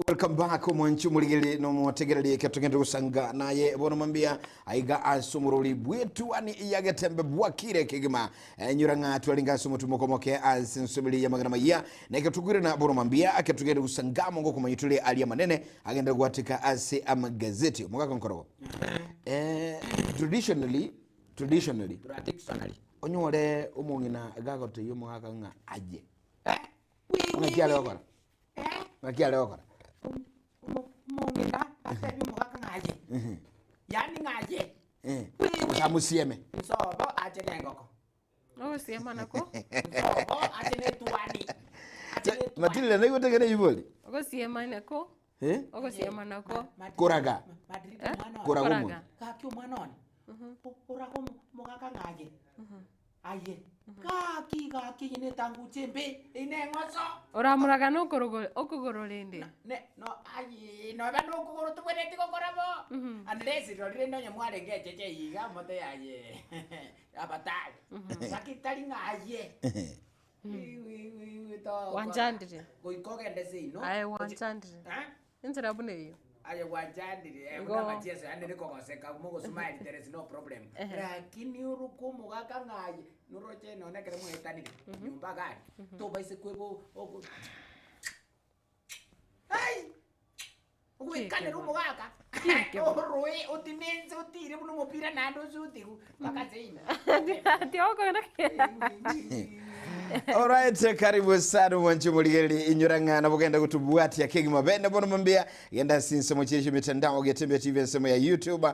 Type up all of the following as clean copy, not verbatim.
Welcome back omwanchi omorigeri na omotegereri eke togende gosanga naye bono mambia aiga ase omorori bw'etuani ya getembe bwakire kegima Eh, nyora ng'a twaringa ase omotumo komoke ase ensomeri y'amagena maya na eke tokwirana bono mambia ake togende gosanga mongo okomanya tore aria amanene agende gwateka ase amagazeti omogaka nkorogo eh, traditionally traditionally Traditionally. onyore omong'ina gagotebia omogaka ng'a aye ng'aki are gokora Ng'aki are gokora? Omong'ina atebie omogaka ng'a aye, yaani ng'a aye. Gose amosieme. Nsobo ache nengoko. Ogosiema nako. Nsobo ache netwani. Ache netwani. Matilda naigwete ekero eywo Ogosiema nako. Eh? Ogosiema nako. Koraga. Madrid Eh? omwana one. Koraga Koraga. omonto. Gaki omwana one. Oraga omogaka ng'a aye. Aye, gaki, gaki, eye netanguche embe, eye neng'oso. Oramuraga nokorogo okogoro rende. Ne, no, aye, noba nokogoro tobwenereti gokora bo. Unless rirorio rende onye mwarenge echeche eye iga mote aye, abatari. Lakini tari ng'a aye. Tokora. Wanchandire. Goika ogende seino. Aye wanchandire. Eh? Enchera buna eyio. Aye gwanchandire, eh, Igo. buna amachieso yaani rikogoseka mogosmile there is no problem. Lakini oroke omogaka ng'a aye, noroche nonye ekero mwaetanire, nyomba iga aria, tobaisa kweba ogo ai! Ogwekanera omogaka, oroe otinense otire buna omopira naende osutigwe mpaka seino. Ati okogenda Alright, karibu sana mwanchi omorigereri inyora ng'a nabo genda gotobwatia kegima bene bono mambia genda ase ensemo chiaisio mitandao Getembe TV ensemo ya YouTube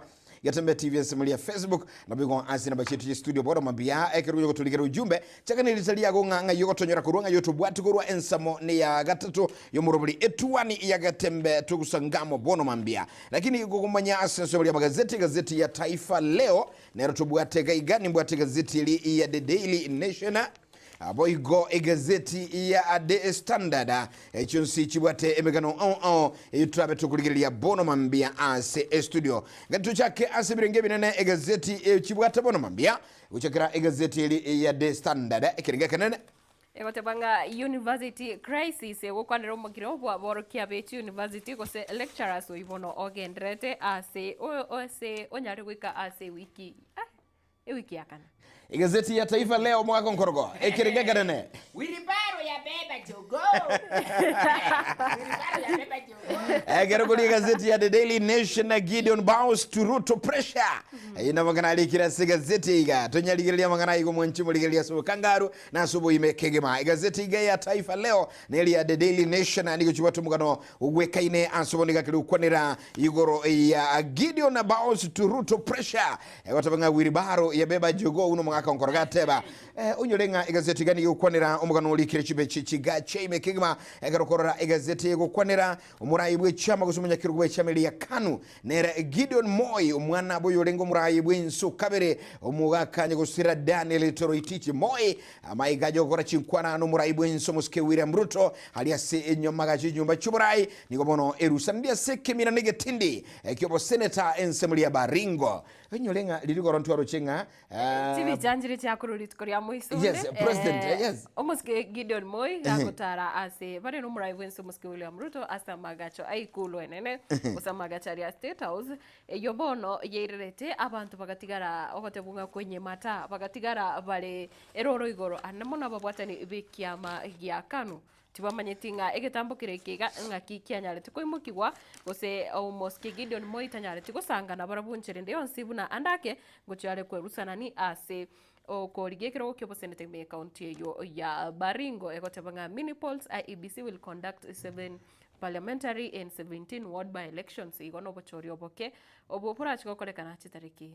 Getembe TV ensemo ya Facebook nabo igo ase namba chietu chia studio bono mambia ekero ogocha gotorikera ujumbe chaka nerita riago ng'a ng'ai ogotonyora korwa ng'ai otobwati korwa ensemo ne ya gatato yomorobori etuani ya Getembe togusangamo bono mambia lakini gogomanya ase ensemo ya magazeti gazeti ya Taifa Leo Nero tobwate iga iga, nimbwate egazeti eri ya The Daily Nation, boigo egazeti ya The Standard, chionsi chibwate emegano ao ao eyio torabe tokorigereria bono mambia ase estudio. Ngati tochake ase ebirenge ebinene egazeti chibwate bono mambia, gochakera egazeti eri ya The Standard, ekerenge ekenene. Egoteba ng'a University crisis egokwanera omokiro bw'aborokia be chiuniversity gose lecturers oyio bono ogendererete ase ase onyare goika ase ewiki ah ewiki ya kane. Egazeti ya Taifa Leo omwaka onkorogo, ekerenge ekenene. Wheelbarrow yabeba jogoo. Wheelbarrow yabeba jogoo. Ekero kori egazeti ya The Daily Nation na Gideon bows to Ruto pressure. Ayio namang'ana arikire ase egazeti iga. Tonyarigereria amang'ana aigo mwanche morigereria ase obokangaru na ase oboime kegima. Egazeti iga ya Taifa Leo na eria ya The Daily Nation nigo chibwate omogano ogwekaine ase obono iga keri gokwanera igoro ya Gideon bows to Ruto pressure. Egoteba ng'a Wheelbarrow yabeba jogoo buna omogaka onkoroga ateba. Eh, onyore ng'a egazeti iga nigo egokwanera omogano orikire chibechi chiga chiaime kegima ekero okorora egazeti egokwanera omorai bw'echiama gose omonyakerogo bw'echiama eria ya KANU nere Gideon Moi omwana bw'oyorenge omorai bw'ense okabere omogakanye gosira Daniel Toroitich Moi amaiga ayogokora chinkwana n'omorai bw'ense omosike William Ruto aria ase enyomagacho y'echinyomba chi'oborai nigo bono erusaniri ase ekemira na egetindi ki'oboseneta ensemo ria Baringo onyore ng'a ririgoro ntwaroche ng'a Chibicha nchire chiakorwa rituko ria moiso onde. Yes, president, yes. Omosike Gideon Moi gagotara ase bare nomorai bwense omosike William Ruto ase amagacho a ikulu enene gose amagacho aria State House eyio bono yairerete abanto bagatigara ogotebwa ng'a kwenyemata bagatigara bare eroro igoro ande mono ababwatani b'ekiama gia KANU Tibamanyeti ng'a egetambo kere eke iga ng'aki kianyarete koimokigwa, gose omosike Gideoni moi tanyareti gosanga nabarabwo enchera ende yonsi buna ande ake, ngochia are kwerusanani ase okorigia ekerogo ki'obosenete ime y'ekaunti eyio ya Baringo. Egoteba ng'a mini polls IEBC will conduct 7 parliamentary and 17 ward by-elections. Igo nobochori oboke obwo borache gokorekana chitariki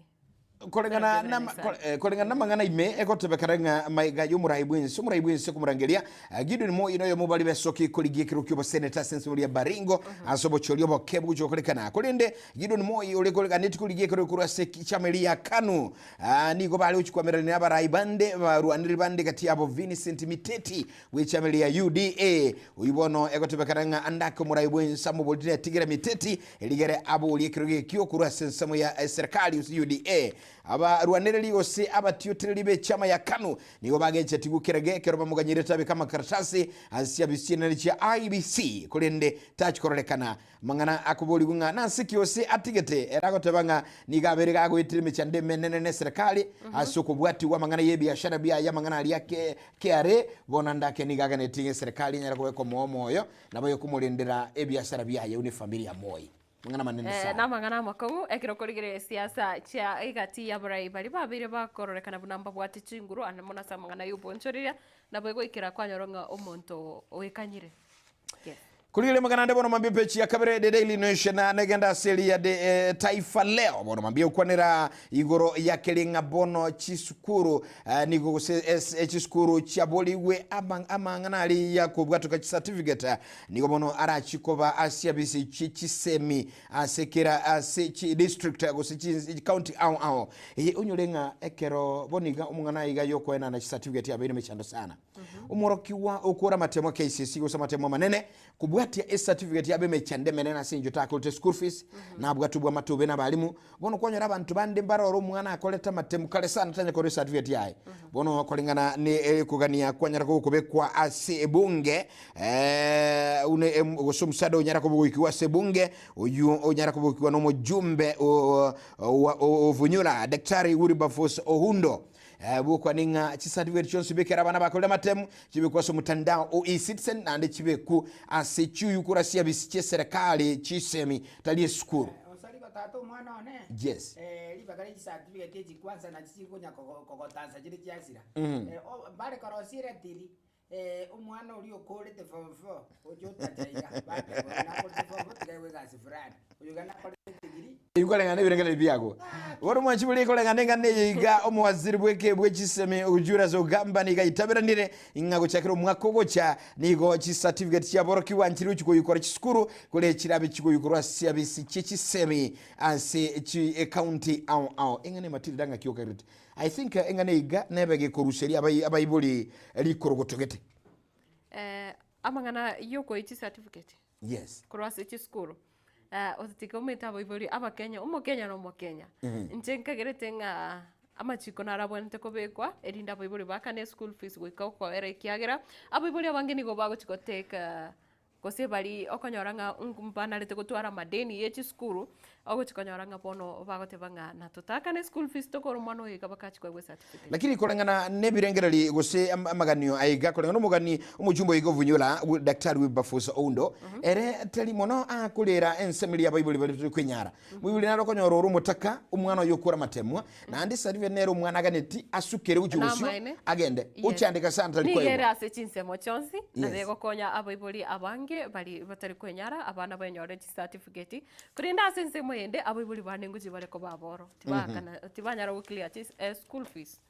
Koreng'ana nama- kore- eh, koreng'ana namang'ana ime egotebekana ng'a maiga y'omorai bw'ense omorai bw'ense komorangeria eh, Gideon Moi noyomo bari besoki korigia ekero ki'oboseneta ase ensemo ria Baringo ase obochori oboke bogochia gokorekana korende Gideon Moi ore koreganeti korigia ekero korwa ase chiama eria ya KANU ah, nigo bare gochia koamererania abarai bande barwaneri bande gati yabo Vincent Miteti bw'echiama eria ya UDA oyio bono egotebekana ng'a ande ake omorai bw'ense amoborire atigere Miteti Rigere aborie ekerogo ekio korwa ase ensemo ya eserekari gose UDA. Abarwanereri gose abatiotereri b'echama ya Kanu nigo bagechetigwe kerage ekero bamoganyerete abeke amakaratasi ase chiafisi chinene chia IEBC, korende tachi kororekana. Amang'ana akoborigwe ng'a nase ki gose atigete ere agoteba ng'a nigo abeire gagoetera emechando emenene neserekari ase okobwatigwa amang'ana y'ebiashara biaye amang'ana aria ke KRA, bono ande ake nigo aganetie ng'a eserekari enyare koba ekomoa omoyo nabo ekomorendera ebiashara biaye buna efamiri ya Moi. Amang'ana amanene Eh, sana. namang'ana amakong'u ekero okorigereria esiasa chia egati y'abarai baria babeire bakororekana buna mbabwate chinguru ande mono ase amang'ana y'obonchoreria, nabo egoikera kwanyora ng'a omonto oekanyire. Yes. Korigereria amang'ana ande bono mambia peji ya kabere The Daily Nation na negenda ase eria de eh, Taifa Leo bono mambia okwanera igoro ya keri ng'a bono chisukuru eh, nigo gose es- eh, chisukuru chiaborigwe ama- amang'ana aria ya kobwatoka chicertificate Nigo bono arachie koba ase abisi chie chisemi ase kera ase chi district gose chi county ao ao. Eye onyore ng'a ekero bono iga omong'ana iga yokoenana chicertificate yabeire emechando sana. Omworokigwa okore amatemo a KCSE gose amatemo amanene kobwatia ecertificate yabe emechando emenene ase eng'encho takorete school fees, nabwate obwamate obe na abalimu, Bono kwanyora abanto bande mbarore omwana akorete amatemu kare sana tanya korwa ecertificate yaye. Bono koreng'ana ne ekogania kwanyara gokobekwa ase ebunge eh, une em, gose omusada onyara koba goikigwa ase ebunge oyio onyara koba goikigwa na omojumbe o- o- o- ovunyura Daktari Wilberforce Ohundo Eh, bwokwane ng'a chicertificate chionsi bekera abana bakorire amatemu chibekwe ase omotandao o eCitizen naende chibeku ase chiuyukura chiabisi chieserekari chisemi tari esukuru. Osari tata omwana one, Yes. eh, ribaga ria chicertificate echi kwanza nachi chikonya kogo- kogotansa chire chiasira. Eh, o- mbare korosia eratiri, eh, omwana oria okorete form four, oche otacha iga, bateba oyo nakorete form four tiga aegwe egasi fulani, oyo iga nakorete edegree, Ikoreng'ana ebirengererio biago. Bono mwanchi boria ikoreng'ana eng'ana eye iga omowaziri bw'eke bwe chisemi Julius Ogamba nigo aitaberanire ng'a gochakera omwaka ogocha nigo chicertificate chiaborokigwa nchiri gochia koyukora chisukuru kore chirabe chikoyukorwa ase abisi chie chisemi ase chi ecounty ao ao. Eng'ana ematirira ng'aki okairete. I think eng'ana eye iga nebe gekoruseria abai abaibori rikorogoto gete. Eh, amang'ana yokoe chicertificate. Yes. Korwa ase chisukuru, otiga omanyete abaibori abakenya, omokenya na omokenya. Inche nkagerete ng'a amachiko naro abwenerete kobekwa, erinde abaibori bakane eschool fees goika okoera ekiagera, abaibori abange nigo bagochi gotake gose baria okonyora ng'a mbanarete gotwara amadeni ya chisukuru, ogochi konyora ng'a bono bagoteba ng'a natotakane eschool fees tokore omwana oyo iga bakachi koegwa ecertificate. Lakini koreng'ana nebirengereri gose amaganio aiga koreng'ana nomogani omochumba oiga ovunyora Daktari Wilberforce Oundo ere tari mono akorera ensemo eria abaibori baria tari kwenyara. Moibori nare okonyora ore omotaka omwana oye okore amatemwa naende ecertificate nere omwana aganeti asukere gochia bosio Namaene. agende Yes. ochandeka sana tari Nigo ere koegwa. ase chinsemo chionsi, nabo Yes. egokonya abaibori abange bari batari kwenyara abana benyore chicertificate, korende ase ensemo eyende abaibori bande ngochia bare koba aboro, tibakana tibanyara go clear chis school fees.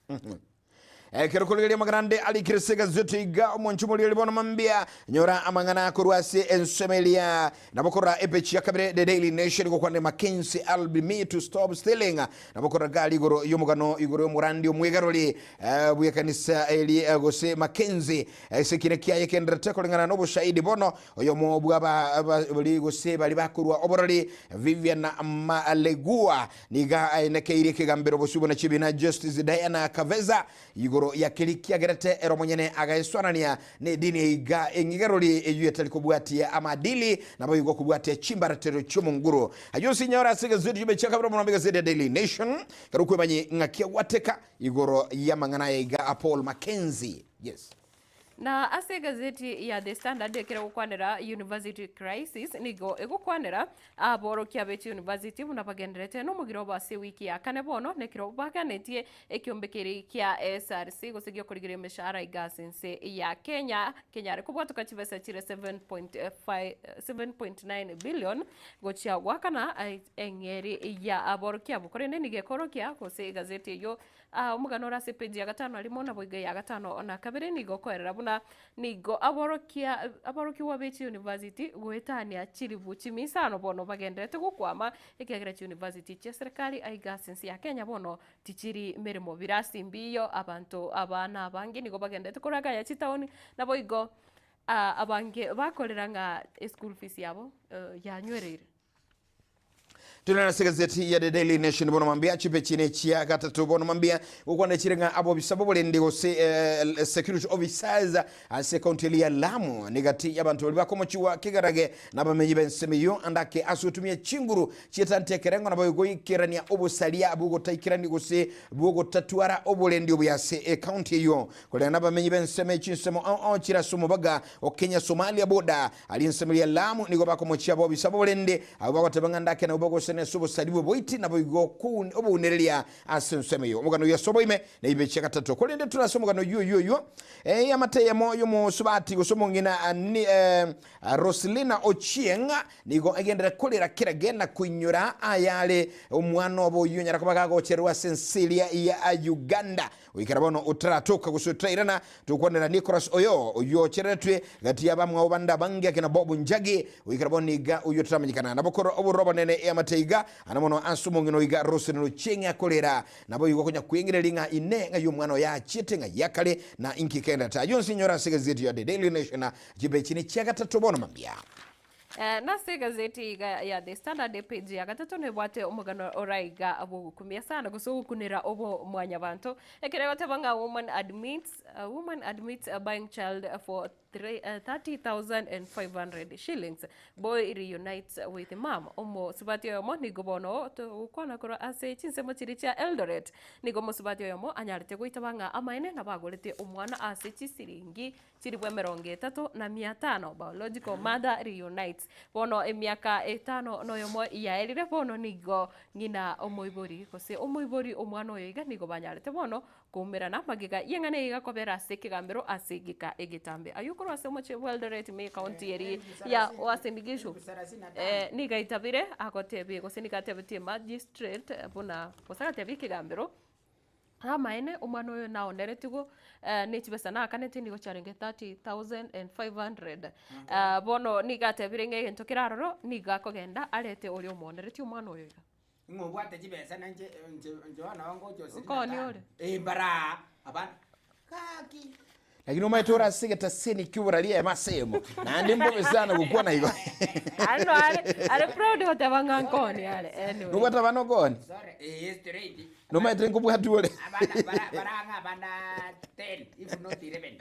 Ekero korigereria amang'ana ande arikire ase egazeti iga, omonche omorigereria bono mambia, nyora amang'ana akorwa ase ensemo eria nabo korora epeji ya kabere The Daily Nation gokwanera Mackenzie Albi me to stop stealing nabo korora gari igoro y'omogano igoro y'omorandi omwegarori eh, bw'ekanisa eri eh, gose Mackenzie ase ekina kiaye kenderete koreng'ana n'oboshahidi bono Oyomo bw'aba bari gose baria bakorua oborori, Vivian Malegua, nigo aenekeirie ekegambero bosio buna chibiina Justice Diana Kaveza igoro ya keria kiagerete ere omonyene agaesoanania nedini eiga eng'igerori eyio etari kobwatia amaadili naboigo kobwatia chimbaratero chi'omonguru. Ayio onsi inyore ase egazeti y'omochie ya kabere omonombe egazeti ya Daily Nation ekero okwemanyi ng'aki agwateka igoro y'amang'ana aya iga a Paul Mackenzie. Yes. Na ase egazeti ya The Standard ekere gokwanera University Crisis nigo egokwanera aborokia be chiuniversity buna bagenderete nomogiro obo ase ewiki ya kane bono nekero baganetie ekiombe keria kia SRC gose giokorigereria emeshahara iga ase ense ya Kenya kenyare kobwatoka chibesa chire 7.5 7.9 billion gochia goakana eng'eri ya aborokia abwo korende nigo ekorokia gose egazeti eyio Aa omogano ore ase epeji ya gatano arimo naboigo eya gatano na kabere nigo okoerera buna nigo aborokia aborokigwa be chiuniversity goetania chilifu chimisano bono bagendererete gokwama ekiagera chiuniversity chia serikali aiga ase ense ya Kenya bono tichiri meremo birasi mbiyo abanto abana abange nigo bagendererete koragaya chitaoni naboigo abange bakorera ng'a eschool fees yabo yanywereire. Tore ase egazeti ya The Daily Nation bono mambia chipechi ne chia gatato bono mambia gokwana chire ng'a abobisa boborendi gose eh, security officers ase ekaunti eria ya Lamu ni gati y'abanto baria bakomochigwa kegerage nabamenyi b'ensemo eyio ande ake ase gotumia chinguru chietante ekerengo nabo goikerania obosaria bw'ogotaikerani gose bw'ogotatwara oborendi obuya ase ekaunti eyio Korende nabamenyi b'ensemo ye chinsemo ao ao chire ase omobaga o Kenya Somalia border, aria ensemo eria Lamu, nigo bakomochia abobisa b'oborende, abwo bagoteba ng'a ndake nabwo bagosene ase obosari bw'oboiti, naboigo obounereria ase ensemo eyio. Omogano oyio ase oboime neibe chia gatato. Korende tore ase omogano oyio oyio oyio, eamate eyemo y'omosubati gose omong'ina ni Roselina Ochieng nigo agenderere korera kerage na koinyora ayare omwana obo oyio onyara koba gagochererwa ase ense eria ya Uganda. Goikera bono otaratoka gose otarairana, tokwanera Nicholas oyo, oyio ochereretwe gati y'abamwabo bande abange akina Bob Njagi, goikera bono iga oyio otaramanyekana. Nabo korwa obororo obonene eamate iga, ana mono ase omong'ina oiga Roselyn Ochieng akorera, naboigo konya kweng'ereria ng'a inee ng'ai omwana oye achiete, ng'ai akare, na inki kegendererete. Ayio onsi inyore ase egazeti ya The Daily Nation, chipeji ne chia gatato bono mambia. Nase egazeti iga ya The Standard epage ya gatato nebwate omogano ora iga bw'ogokumia sana gose ogokunera obo mwanyabanto ekero egoteba ng'a woman admits, woman admits buying child for 30,500 shillings, boy reunites with mum. Omosubati oyomo nigo bono togokwana korwa ase chinsemo chiria chia Eldoret, nigo omosubati oyomo anyarete goitaba ng'a amaene nabo agorete omwana ase chisiringi Chilifu emerongo etato na mia tano, biological mother reunites. Bono emiaka etano noyomo yaerire, bono nigo ng'ina omoibori gose omoibori omwana oyo iga nigo banyarete bono koumerana magega y'eng'ana eye iga kobera ase ekegambero ase egeka egetambe. Ayio korwa ase omochie bwa Eldoret ime ekaunti eri ya Uasin Gishu. Eh, nigo aitabire agotebie gose nigo atebetie magistrate buna gose agatebia ekegambero Amaene, omwana oyo naoneretigwe ne chibesa naakanete nigo chiarenge 30,500. Bono nigo atebire ng'a egento kere aroro nigo akogenda arete oria omooneretie omwana oyo iga. Ng'a obwate chibesa na inche inche inche bono nabo ngocha osiri na Nkoni tano. ore? Eh mbaraa abana gaki. Lakini omanyete ore ase egetaseni ki'oboraria ime ase eyemo, naende mbobe sana gokwana igo. Are no are, are proud goteba ng'a nkoni are, anyway. Nobwate abana okoni? Sorry, eh straight. Nomanyete nkobwati ore? Abana bara barang'a abana 10 if not 11.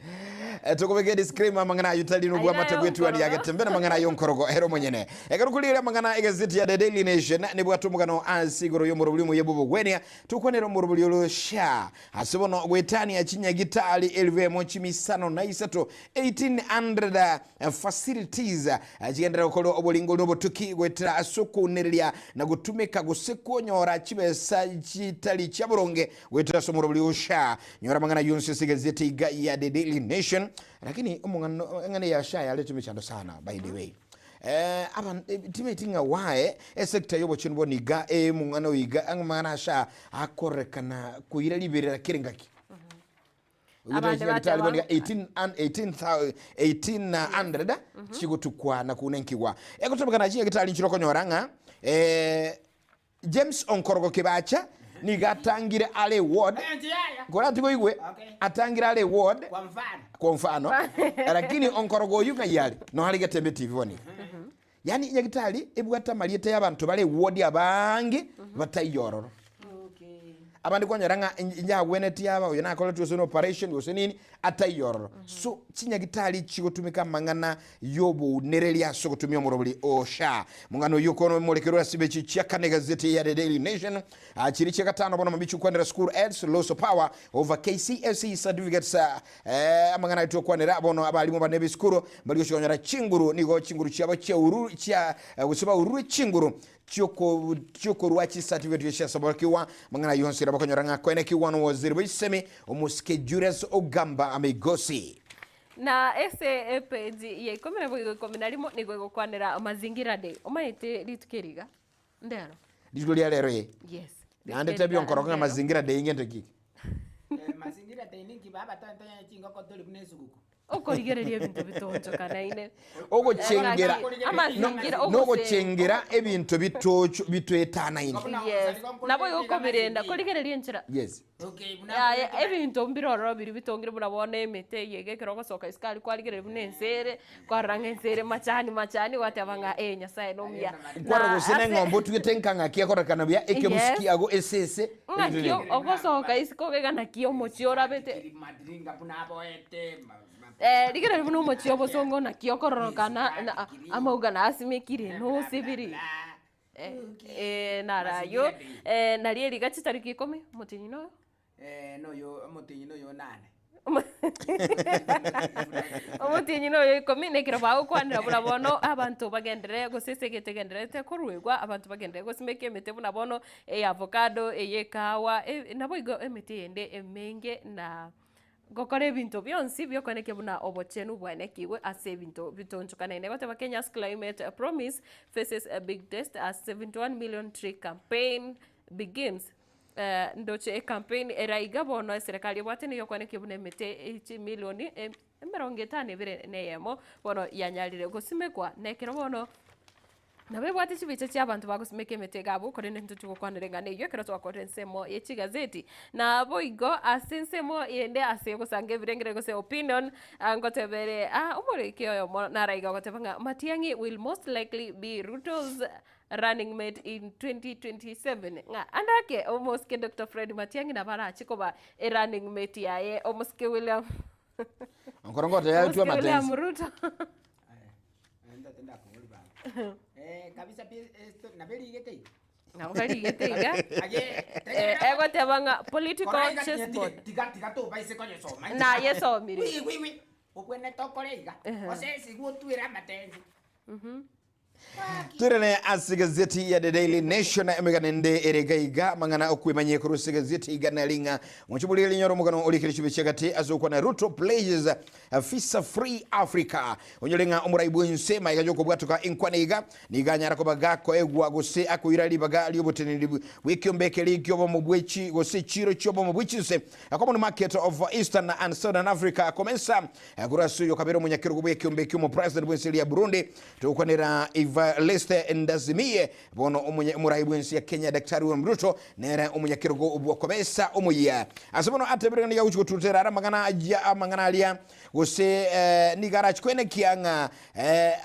Eh, tokobeka edisclaimer amang'ana ayio tari nobwa Aye amate nayo bw'etuani nkorogo. yagetembe na amang'ana ayio nkorogo ere omonyene. Ekero okorigereria amang'ana egazeti ya The Daily Nation nebwate omogano ase igoro y'omorobori omuya bw'obogwenia tokwanera omorobori oro sha Ase bono goetania chinyagitari elifu emo chimisano na isato, 1800 facilities, chigenderere gokorwa oboringori na obotuki goetera ase okounereria na gotumeka gose konyora chibesa chitari chia boronge goetera ase omorobori o SHA. Nyora amang'ana yonsi ase egazeti iga ya The Daily Nation. Lakini omong'ano eng'ana ya SHA yarete emechando sana by the way. Eh, aba timanyeti ng'a why esector y'obochenu bono iga emong'ana oyo iga amang'ana ase akorekana koira riberera kera engaki. Abande Nyagetari bono iga bateba 18 1800 chigotukwa na kunenkigwa. Egotebekana chinyagetari nchire okonyora ng'a eh, James Onkorogo Kibacha nigo atangire are ward Enche yaya. korati koigwe Okay. atangire are ward Kwa mfano. kwa mfano lakini Onkorogo oyio ng'ai are no are Getembe TV bono iga yaani nyagitari ebwate amarieta ya abanto bare ward abange bataiyo ororo Okay. abande kwanyora ng'a yagwenetie aba oyo nakoretwe gose ne operation gose nini ataiyo ororo so chinyagitari chigotumeka amang'ana y'obounereria ase ogotumia omorobori o SHA. Mong'ana oyio okomorekerwa ase emechi chia kane egazeti ya The Daily Nation ah, chiri chia gatano bono mamichi okwanera school heads loss of power over KCSE certificates eh, amang'ana aye tokwanera bono abalimu bane b'esukuru mbari gochia konyora chinguru nigo chinguru chiabo chiauru chia eh, gose baururwe chinguru chioko chiokorua chicertificate chiasoborokigwa amang'ana ayio onsi nabo okonyora ng'a koenekigwa n'owaziri bw'echisemi omosike Julius Ogamba Amigosi. Na ase epeji ya ikomi na boigo ikomi na rimo nigo egokwanera Mazingira Day. Omanyete rituko eri iga? Ndero. Rituko ria rero ee. Yes. Naende Rituko eri tebia iga onkoroka ng'a ndero. Mazingira Day ngento ki? Eh, Mazingira Day ninki baba tonye chingoko tori buna esuguku. Okorigereria ebinto bitoonchokanaine. Ogochengera Ng'aki, amazingira, no- ogose- nogochengera ebinto bitocho bitoetanaine. Yes. Nabo igo okobirenda, korigereria enchera. Yes. Okay, buna Yaya, ebinto mbire ororo biria bitongire buna bono emete eye iga ekero ogosoka isiko aria kwarigereria buna ense ere, kwarora ng'a ense ere machani machani gwateba ng'a eh Nyasaye nomuya. Kwarora Na gose ase neng'ombe otugete nka ng'aki ekorekana buya, ekebusi Yes. kiago esese, Ng'aki ebinto binde. ogosoka isiko iga naki omochie orabete. Madiringa buna aboete Eh, rigereria buna omochie obosongo naki okororokana na amauga nasimekire nosibiri. Eh, narayo eh, nari eriga chitariki ikomi omotienyi noyo Eh, noyo omotienyi noyo onane. Omotienyi noyo ikomi nekero bagokwanera buna bono abanto bagenderere gose ase egento egendererete koruegwa abanto bagenderere gosimeka emete buna bono eye avocado, eye ekahawa, e- naboigo emete eyende emenge na Gokora ebinto bionsi bi'okoenekia buna obochenu bwaenekigwe ase ebinto bitonchokaneine. Egoteba Kenya's climate promise faces a big test as 71 million tree campaign begins. Eh, ndoche ecampaign ere iga bono eserekari ebwate nigo ekoenekia buna emete chimilioni emerongo etano ebere na eyemo bono yanyarire gosimekwa na ekero bono Nabo ebwate chibicha chi'abanto bagosimeka emete iga abwo, korende ntochi gokwanera eng'ana eyio ekero twakorire ensemo ye chigazeti. Naboigo ase ensemo yende ase ogosanga ebirengererio gose opinion, ah, ngotebere ah, omoriki oyomo naraiga ogoteba ng'a Matiang'i will most likely be Ruto's running mate in 2027 ng'a ande ake omosike Doctor Fred Matiang'i nabo arache koba erunning mate yaye omosike William Nkoro ngotebia omosike twa William amatensi. Ruto. Ntote ndakobori baba. Eh, kabisa pi esto naberigete iga. Nabo barigete iga. Aye, Eh, egoteba ng'a political Koraiga chessboard. tiga tiga tobaise koyesoma. Nayesomire. Wi wi wi. Obwenerete okore iga. Ose igo otwere amatensi. Twirane ase egazeti ya The Daily Nation emegano ende ere iga iga amang'ana okwemanyia korwa ase egazeti iga nari ng'a moche borigereria rinyore omogano orikire chibe chiagati ase okwana Ruto pledges Visa Free Africa onyore ng'a omorai bwense magega yokobwatoka enkwana iga nigo anyara koba gakoegwa gose akoira ribaga rioboteneneri bw'ekiombe ekeri kiobomo bwechi gose chiiro chiobomo bwechinse Common Market of Eastern and Southern Africa COMESA korwa ase oyo kabere omonyakerogo bw'ekiombe ekiomopresident bwense ria Burundi Togokwanera Evariste Ndazimiye, bono omorai bw'ense ya Kenya Daktari William Ruto nere omonyakerogo bw'okobesa omoyia. Ase bono atebire ng'a nigo agochia gotutera are amang'ana ayia amang'ana aria gose nigo arachi koenekia ng'a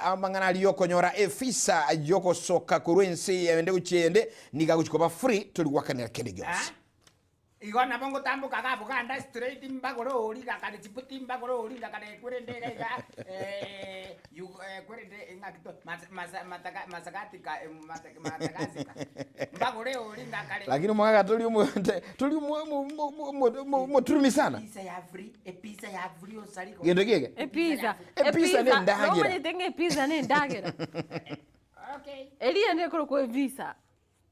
amang'ana aria yokonyora efisa yogosoka korwa ense eyende gochia eyende nigo agochia koba free tori goakanera kende gionsi. Igo nabo ngotamboka iga Buganda straight mbagore ori ngakane chibuti mbagore ori ngakane kwerende iga iga yu kwerende ng'aki to masa masa mataka masagati ka mata matagasika mbagore ori ngakare. Lakini omogaka tori omo tori omo omo omo omo omo omoturumi sana. Epizza ya free, epizza ya free osari go. Gento ki eke? Epizza. Epizza ne endagera. Nomanyete ng'a epizza ne endagera. Okay. Eria nekorokwa evisa.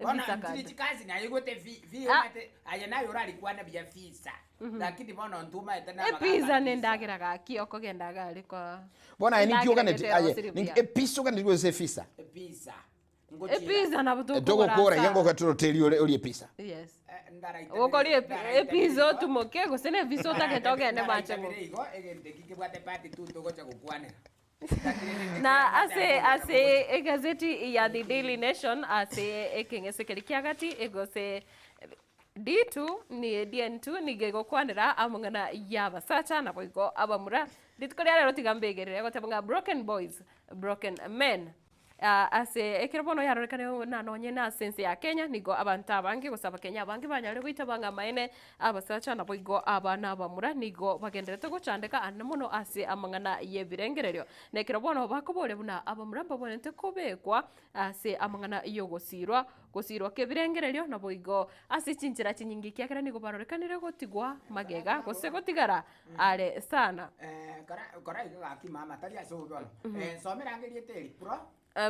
Bono Visa nchire card. chikasi naigwete vi vi Ah. omanyete aye naye orarikwane buya visa lakini bono intwe omanyete na abagaka Epizza visa. ne endagera gaki okogenda iga aria kwa Bono aye ninki Endagera oganeti gete aye erosire ninki buya. epizza oganeti gose efisa? Epizza. Ngochira. Epizza nabo tokogora Togokora iga asa. ngoka toroteri ore orie epizza. Yes. Eh, ndaraitaberia- Okoria epi- ndaraitaberia epizza igo. otumoke gose na evisa otagete ogende mache ng'o. Ndaraitaberia igo egento eki kebwate part two togocha gokwanera. Na ase ase egazeti ya The Daily Nation ase ekeng'ese keria kia gati gose D2 ni DN2 nigo egokwanera amang'ana y'abasacha naboigo abamura. Rituko ria rero tiga mbegerere egoteba ng'a broken boys, broken men. Ase ekero bono yarorekane buna nonye nase ense ya Kenya nigo abanto abange gose abakenya abange banyarire goitaba ng'a amaene abasacha naboigo abana abamura nigo bagendererete gochandeka ande mono ase amang'ana y'ebirengererio. Na ekero bono bakoboria buna abamura mbabwenerete kobekwa ase amang'ana y'ogosirwa, gosirwa kw'ebirengererio naboigo ase chinchera chinyinge ekiagera nigo barorekanire gotigwa magega gose gotigara are sana. Eh, kora kora iga gaki mama tari ase obobe bono. Eh, nsomera ange erieta eri pro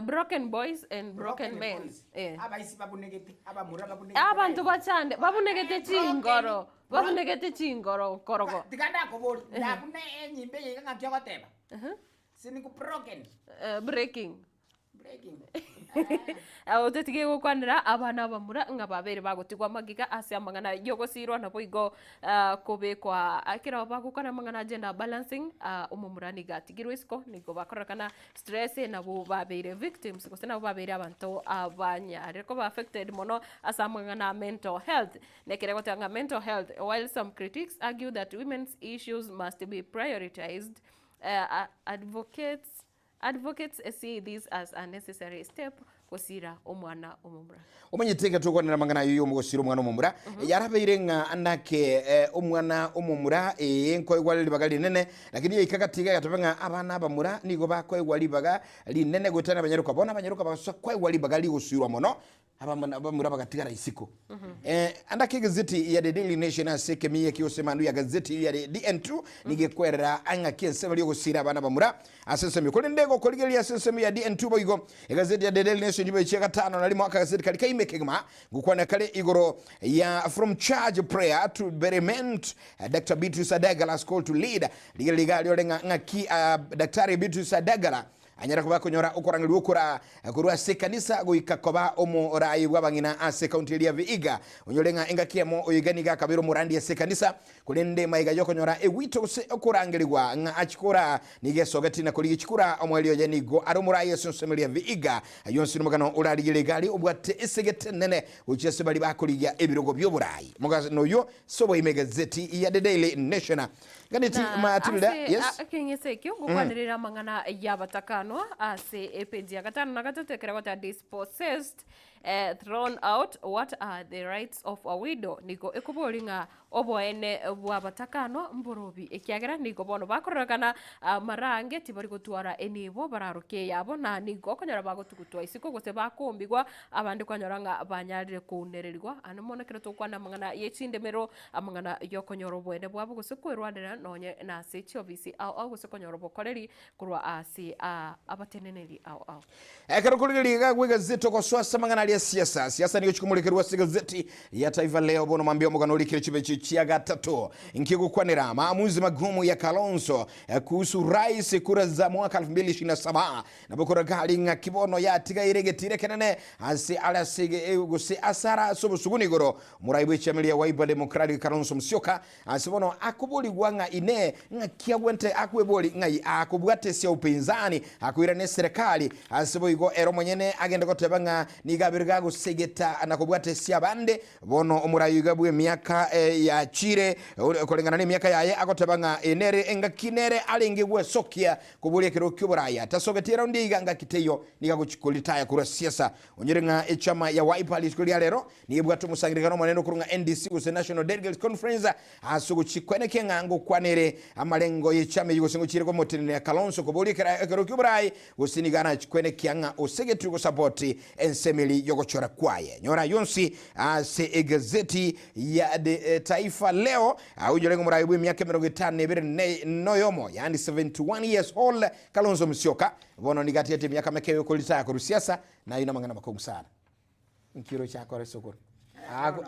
Broken boys and broken men. boys. Eh. Abaisi babunegete, abamura babunegete. Abanto bachande babunegete Eh, broken. chingoro, babunegete chingoro nkorogo. Tiga ndakobori, ndabuna enyimba eye iga ng'aki ogoteba. Siniku broken. Eh, breaking. Breaking. Ototige gokwanera abana abamura ng'a babere bagotigwa amagega ase amang'ana y'ogosirwa naboigo kobekwa ekero bagokwana amang'ana a gender balancing omomura nigo atigirwe isiko nigo bakororekana stress nabwo babeire victims gose nabwo babeire abanto abanyarire koba affected mono ase amang'ana a mental health. Nekere goteba ng'a mental health while some critics argue that women's issues must be prioritized advocates Advocates see this as a necessary step gosira omwana omomura. Omanyete ekero togokwanera amang'ana ayio y'omogosira omwana omomura, yarabeire ng'a nake omwana omomura ee nkoegwa are ribaga rinene, lakini yaika gati iga egatoba ng'a abana abamura nigo bakoegwa ribaga rinene goetania abanyaroka. Bono abanyaroka bagasoa koegwa ribaga rigosirwa mono, Abamura bagatigara isiko. Ande ake egazeti ya The Daily Nation ase ekemiya eki gose emandu ya gazeti ya DN2 nigo ekwerera ang'aki ensemo ri'ogosiira abana bamura ase ensemo eye. Korende gokorigereria ase ensemo ya DN2 boigo egazeti ya The Daily Nation nigo echia gatano na rimo akagazeti karia kaime kegima gokwana kare igoro ya From Church Prayer to Bereament Dr. Beatrice Adagala's Call to Lead. Rigereria iga riore ng'a ng'aki Daktari Beatrice Adagala Anyare koba akonyora okorangerigwa okora korwa ase ekanisa goika koba omoraai bw'abang'ina ase ekaunti eria ya Vihiga. Onyore ng'a engaki emo oyoiga nigo akabeire omorandi ase ekanisa, korende maiga y'okonyora egwito gose okorangerigwa ng'a achie koraa nigo esogeti na korigia chikura, omoerio oye nigo are omoraai ase ensemo eria ya Vihiga. Ayio onsi nomogano orarigerie iga aria obwate esegete enene gochia ase baria bakorigia ebirogo bi'oboraai. Omogano oyio ase oboime egazeti ya The Daily Nation. Ganeti Na Matilda, ase yes. ekeng'ese ekio ngokwanerere amang'ana y'abatakanwa ase epeji ya gatano na gatato ekero egoteba dispossessed, eh, thrown out, what are the rights of a widow? Nigo ekobori ng'a oboene bw'abatakanwa mborobi ekiagera nigo bono bakororekana mara ange tibari gotwara enibo bararokie eyabo na nigo okonyora bagotugutwa isiko gose bakombigwa abande kwanyora ng'a banyarire kounererigwa. Ande mono ekero togokwana amang'ana ye chindemero Amang'ana y'okonyora oboene bwabo gose kwerwanera nonye nase chiofisi ao ao gose konyora obokoreri korwa ase abateneneri ao ao. Ekero korigereria iga gw'egazeti ogosoa ase amang'ana aria siasa. Siasa nigo chikomorekerwa ase egazeti ya Taifa Leo bono mambia omogano orikire chibechi chia gatato. Inki gokwanera maamuzi magumu ya Kalonzo kuhusu rais kura za mwaka 2027 Nabo koragari ng'aki bono yatigaire egetiro ekenene ase are ase gose ase are ase obosuguni igoro Omorai bw'echiama eria Wiper Democratic Kalonzo Musyoka ase bono akoborigwa ng'a inee ng'aki agwente akwebori ng'ai akobwatesia upinzani akoirana eserekari ase boigo ere omonyene agende goteba ng'a nigo abere gagosegeta na kobwatesia abande. Bono omorai oiga bw'emiaka yachire koreng'ana nemiaka yaye agoteba ng'a eye nere engaki nere arenge gwesokia koboria ekerogo ki'oborai atasogetie eraundi eyeiga ngaki teiyo nigo agochia koritaya korwa siasa. Onyore ng'a echama ya Wiper rituko ria rero nigo ebwate omosangererekano omonene okorwa ng'a NDC gose National Delegates Conference ase ogochia kweneke ng'a ngokwana ere amarengo y'echama eyio gose ngochiire komotenenera Kalonzo koboria ekerogo ki'oborai gose nigo arachie kwenekia ng'a osegetwe gosapoti ensemo eria y'ogochora kwaye. Nyora ayio onsi ase egazeti ya The Taifa Leo. Onyore ng'a omorai bw'emiaka 52 noyomo yaani 71 years old Kalonzo Musyoka Bono nigo atiete emiaka meke y'okoritaya korwa siasa, na ayio namang'ana amakong'u sana. Nki oroche akore sokoro?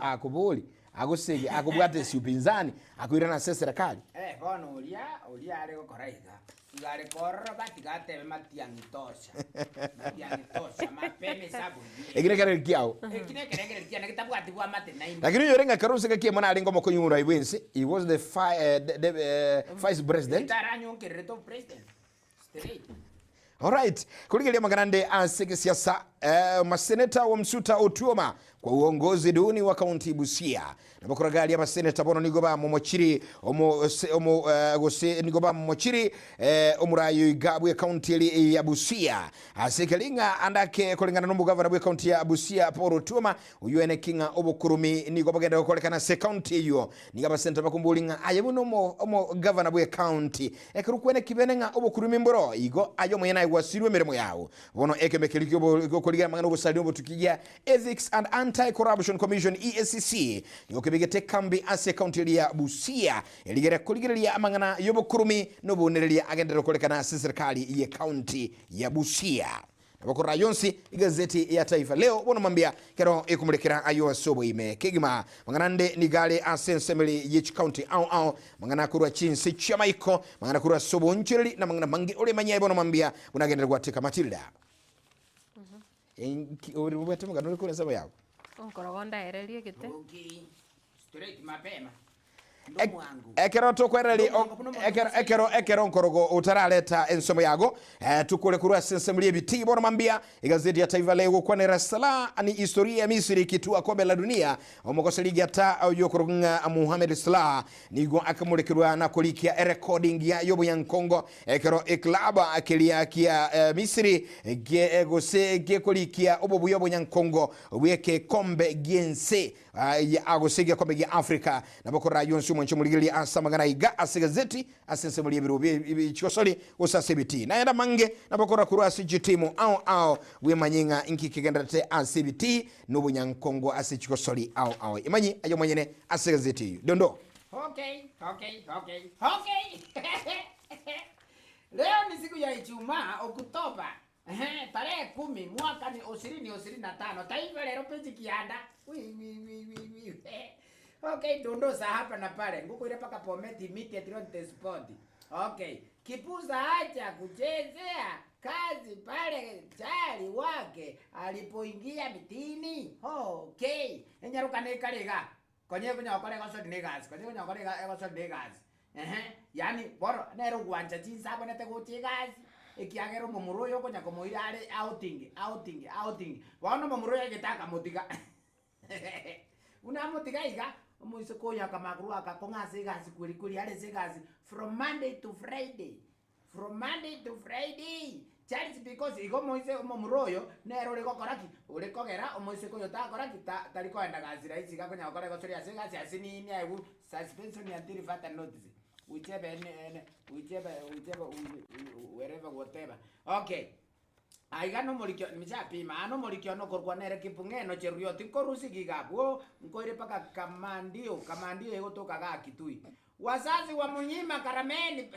Akobori, agosegi, akobwate ase upinzani, akoirana ase eserekari. Eh, bono oria, oria are gokora iga, iga are korora batiga atebe matiang'i tosha, matiang'i tosha, mapema esabu eye. Eki nekererio kiao. Eki nekerengererio kiane getabwati bwamate naende. Lakini onyore ng'a ekero ase ngaki emo narenge omokonyi omorai bw'ense, he was the fi, the, the, vice president. Etaranyonkererete obopresident. Alright, korigereria amang'ana ande ase gesiasa eh, maseneta wa Msuta Otuoma kwa uongozi duni wa kaunti Busia nabo koragaria abaseneta bono nigo bamomochiri omo, se, omo, eh, gose nigo bamomochiri eh, omurayi oiga bwe kaunti eri ya Busia ase ekeri ng'a andake koreng'ana nomogavana bwe kaunti ya Busia Paul Otuoma oyio ene ki ng'a obokurumi nigo bogenda gokorekana ase ekaunti eyio nigo abaseneta bakombori ng'a aye buna omo, omogavana bwe ekaunti Ekero kwene kibene ng'a obokurumi mboro, igo aye omonyene aye gwasirwe emeremo yao. Bono ekemo ekeria gi'okorigia amang'ana obosari nobotuki gia Ethics and Anti-Corruption Commission, EACC, nigo kebegete ekambi ase ekaunti eria ya Busia erigere korigereria amang'ana y'obokurumi nobounereria agenderere korekana ase eserikali y'ekaunti ya Busia. Nabo korora ayio onsi, egazeti ya Taifa Leo bono mambia kero ekomorekera ayio ase oboime kegima. Mang'ana ande nigo are ase ensemeri ye chikaunti ao ao, mang'ana korwa chinse chi'amaiko, mang'ana korwa ase oboonchoreri na mang'ana mange oremanye aye bono mambia buna agenderere gwateka Matilda. Enki ori obwate omogano ore korwa ensemo yago? Onkorogo ndaererie egete. Okay, straight mapema. Ndo mwangu. Ekero tokwereri ekero ekero ekero nkorogo otarareta ensomo yago eh, tukore korwa ase ensemo ria bono mambia igazeti ya Taifa Leo gokwanera Salah ni historia ya Misri ikitua kombe la dunia omokoseri giata oyokorokwa ng'a Mohamed Salah nigo akamorekerwa na korikia erecording ya yoboyankongo Ekero eclub keria kia Misiri gose gekorikia obobuya obonyankongo bw'egekombe gi'ense gose egekombe gia Africa, nabo korora ayio onsi omwanche omorigereria ase amang'ana aiga ase egazeti ase ensemo ri'ebirwo bi'chigosori gose ase ebitii. Naende amange nabo korora korwa ase chitimu ao ao bwemanye ng'a inki kegendererete ase ebitii na obonyankongo ase chigosori ao ao. Imanye aye omonyene ase egazeti eyio. Dondoo. Okay, okay, okay, okay. Leo ni siku ya Ijumaa, Oktoba ehe, tarehe kumi mwaka ni ishirini ishirini na tano. Taifa Leo peji kianda. Wi, wi, wi, wi, wi. Okay, dondosa hapa na pale. Nguku ile paka Bomet immediately on the spot. Okay. Kipusa acha kuchezea kazi pale chali wake alipoingia mitini. Okay. Enyaruka nekariga. Konya ekonya gokora egosori na egasi, konya ekonya gokora ega egosori na egasi, ehe, yaani bono nere ogwancha chinsa abonete gocha egasi, ekiagera omomura oyo okonya komoira are outing, outing, outing, bono omomura oyo aigete akamotiga buna amotiga iga, omoiseke oyo akamanya korwa agakong'a ase egasi kweri kweri are ase egasi from Monday to Friday. From Monday to Friday, Charles because igo omoise omomura oyo nere ore gokora ki? Ore kogera omoiseke oyo takora ki? Ta tari koenda gasi rahisi iga akonya gokora egosori ase egasi ase nini aegwe suspension until further notice whichever ene ene whichever whichever wherever whatever okay. Aiga nomorikio nimshapima aa nomorikio one okorokwa nere Kipng'eno Cheruiyot nkorusia iga abwo nkoire mpaka Kamandio Kamandio egotoka gaa Kitui Wazazi wamunyima karameni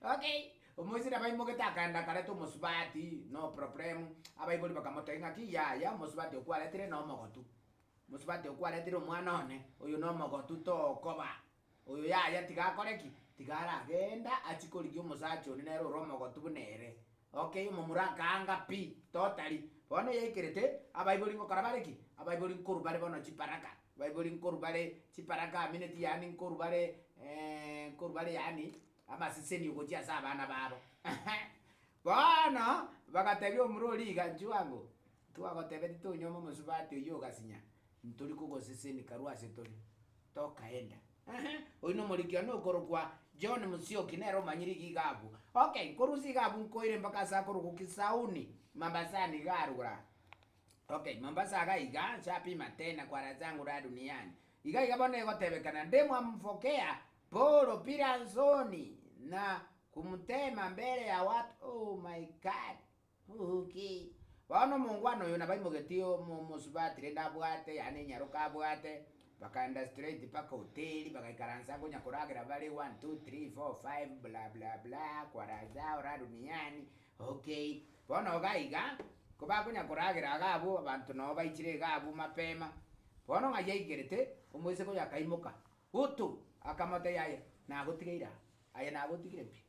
okay omoiseke nabo aimogete akaenda akareta omosubati no problem abaibori bakamotebia ng'aki yaya omosubati okwaretire nomogotu omosubati okwaretire omwana one oyo nomogotu tokoba Oyo yaya tiga akore ki? Tiga aragenda achie korigia omosacha onde nere ore omogotu buna ere. Okay, omomura akaanga pi, totally. Bono eyaikerete, abaibori ngokora bare ki? Abaibori nkorwa bare bono chibaraka, abaibori nkorwa bare chibaraka amineti yaani nkorwa bare nkorwa bare yaani amaseseni gochia ase abana babo. Bono, bagatebia omomura oria iga, inchuo ango, twagotebetie tonyuoma omosubati oyio ogasinya, ntori kogoseseni karue ase tore. Tokaenda. Ehe, oyio nomoriki one okorokwa John Musyoki nere omanyire iga iga abwo. Okay, nkorusia iga abwo nkoire mpaka ase akorokwa Kisauni, Mambasani iga arure aa. Okay, Mombasa iga iga, nshapima tena kwa raha zangu raha duniani. Iga iga bono egotebekana, Ndemu amfokea Paul Piransoni na kumtema mbele ya watu, oh my God! Okay. Bono omongwana oyo nabaimogetie omo omosubati rende abwate yaani enyaroka abwate, bakaenda straight mpaka hoteli, bagaikaransa konya koragera bare one, two, three, four, five, bla bla bla, kwa raha zao raha duniani, okay. Bono iga iga, ko bakonya koragera iga abwo, abanto nabo baichire iga abwo mapema, bono ng'ai aikerete, omoiseke oyo akaimoka, gutu, akamotebia aye, nagotigeire aa, aye nagotigire pi.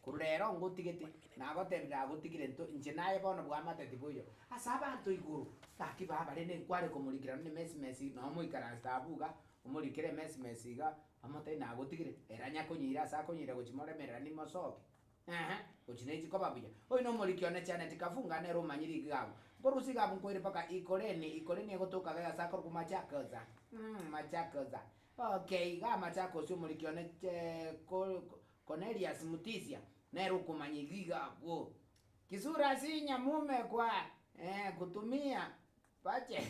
Korwa rero ngotigete, nagotebire nagotigire nto inche naye bono bwamate tiboiyo. Ase abanto igoro, gaki baba rende nkware komorikera nonye emesimesi noo moikaransete abwo iga, omorikere emesimesi iga, omotebie nagotigire, ere anya konyeira ase akonyeira gochia moremereranie mosoke, eeh, gochia nechi koba buya. Oyio na omoriki one Janet Kafunga nere omanyire iga abwo. Nkorusia iga abwo nkoire mpaka Ikoreni, Ikoreni egotoka iga ase akorokwa Machakosa, mh Machakosa, okay, igaa Machakosi omoriki one ko. Kornelius Mutisia nere okomanya iga abwo. Kisura sinya mume kwa kutumia budget